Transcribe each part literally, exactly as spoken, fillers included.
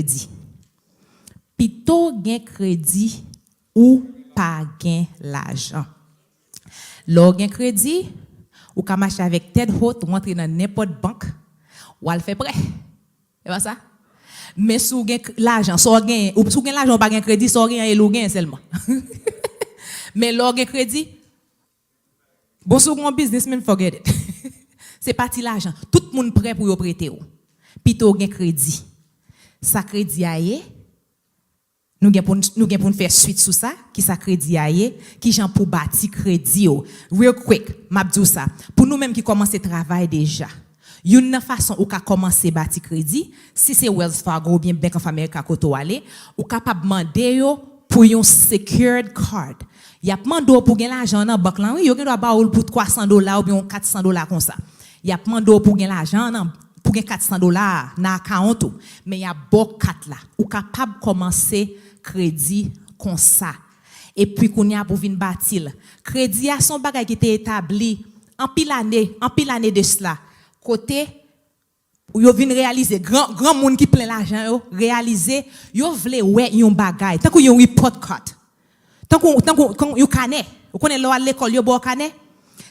Kredi. Pito gen kredi ou pa gen lajan. Lè w gen kredi, ou ka mache avèk tèt wot, ou antre nan nenpòt bank, w al fè prè. E pa sa? Men si w gen k- lajan, sa w genyen, ou si w gen lajan, ou pa gen kredi, sa w genyen, e li w genyen sèlman. Men lè w gen kredi, bon, si w gen yon biznis, men forget it. Se pa ti lajan. Tout moun prè pou yo prete w. Pito w gen kredi. Sa kredi a ye? Nou gen pou n, nou gen pou n fè swit sou sa, ki sa kredi a ye, ki jan pou bati kredi w. Real quick, m ap di w sa. Pou nou menm ki kòmanse travay deja, youn nan fason ou ka kòmanse bati kredi, si se Wells Fargo oubyen Bank of America kote w ale, ou kapab mande yo pou yon secured card. Y ap mande w pou gen lajan nan bank lan, wi, yo gen dwa ba w l pou twa san dola oubyen yon kat san dola konsa. Y ap mande w pou gen lajan nan, pou gen kat san dola nan akawont ou, men y ap ba w kat la. Ou kapab kòmanse kredi konsa. Epi kounye a pou vin bati l. Kredi a se yon bagay ki te etabli anpil ane, anpil ane de sila. Kote yo vin reyalize, gran, gran moun ki plen lajan yo, reyalize, yo vle wè yon bagay, tankou yon report card. Tankou, tankou, tankou yon kanè. Ou konnen lè w al lekòl, yo ba w kanè.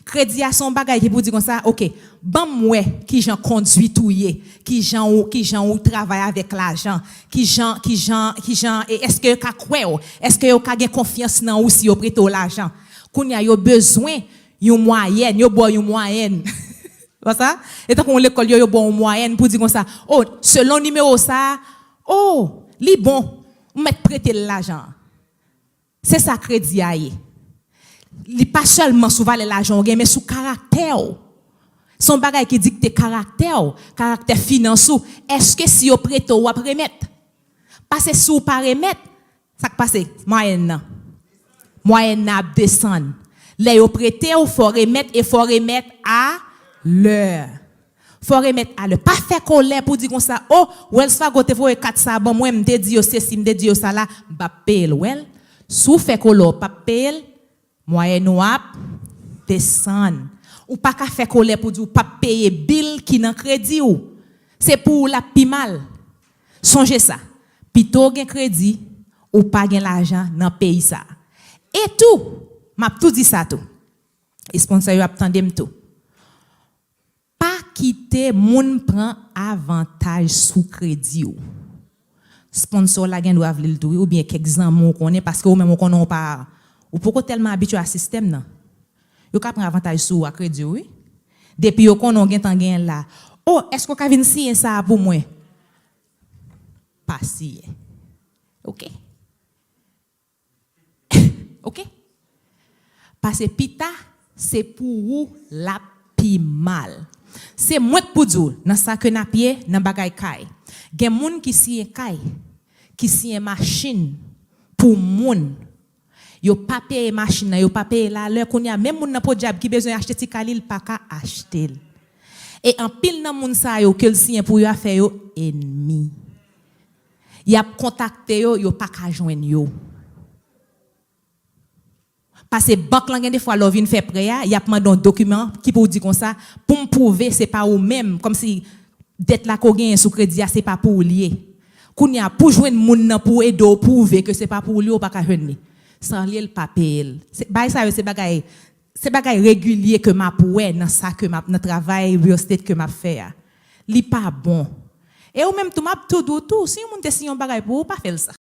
Kredi a se yon bagay ki pou di konsa, oke, ban m wè ki jan kondwit ou ye, ki jan ou, ki jan ou travay avèk lajan, ki jan, ki jan, ki jan, e èske yo ka kwè w, èske yo ka gen konfyans nan ou si yo prete w lajan. Kounye a, yo bezwen yon mwayèn, yo ba w yon mwayèn. Konsa, e tankou yon lekòl yo, yo ba w yon mwayèn pou di konsa, o, selon nimewo sa, o, li bon, ou mèt prete l lajan. Se sa kredi a ye. Li pa sèlman sou valè lajan w gen, men sou karaktè w. Se yon bagay ki dikte karaktè w, karaktè finans ou. Èske si yo prete w, w ap remèt? Paske si w pa remèt, sa k pase? Mwayèn nan. Mwayèn nan ap desann. Lè yo prete w, fò w remèt e fò w remèt a lè. Fò w remèt a lè. Pa fè kolè pou di konsa, o, Wells Fargo te voye kat sa ban mwen, m te di yo sesi, m te di yo sa la, m p ap peye l. Well, si w fè kolè, w p ap peye l, mwayèn ou ap desann. Ou pa ka fè kolè pou di w p ap peye bil ki nan kredi w. Se pou ou l ap pi mal. Sonje sa, pito w gen kredi, ou pa gen lajan nan peyi sa a. E tou, m ap tou di sa tou. E sponsor yo ap tande m tou. Pa kite moun pran avantaj sou kredi w. Sponsor la gen dwa vle l tou, wi, oubyen kèk zanmi w konnen, paske ou menm ou konnen ou pa, ou poko tèlman abitye a sistèm nan. Yo ka pran avantaj sou ou a kredi w, wi. Depi yo konnen w gentan genyen l la. O, èske w ka vin siyen sa a pou mwen? Pa siyen. Oke? Oke? Paske pita, se pou ou l ap pi mal. Se mwen k pou di w, nan sa ke n ap ye, nan bagay kay. Gen moun ki siyen kay, ki siyen machin pou moun. Yo pa peye machin nan, yo pa peye l alè. Kounye a, menm moun nan podyab ki bezwen achte ti kay li, l pa ka achte l. E anpil nan moun sa yo ke l siyen pou yo a fè yo enmi. Y ap kontakte yo, yo pa ka jwenn yo. Paske bank lan gen defwa lè w vin fè prè a, y ap mande yon dokiman ki pou w di konsa, pou m pwouve se pa ou menm, kòmsi dèt la ke w genyen sou kredi a, se pa pou ou l ye. Kounye a, pou jwenn moun nan pou ede w pwouve ke se pa pou ou l ye, w pa ka jwenn li. Sa l ye, l pa peye l. Se, bagay sa yo, se bagay, se bagay regilye ke m ap wè nan sa ke m ap, nan travay real estate ke m ap fè a. Li pa bon. E ou menm tou, m ap tou di w tou, si yon moun te siyen yon bagay pou ou, pa fè l sa.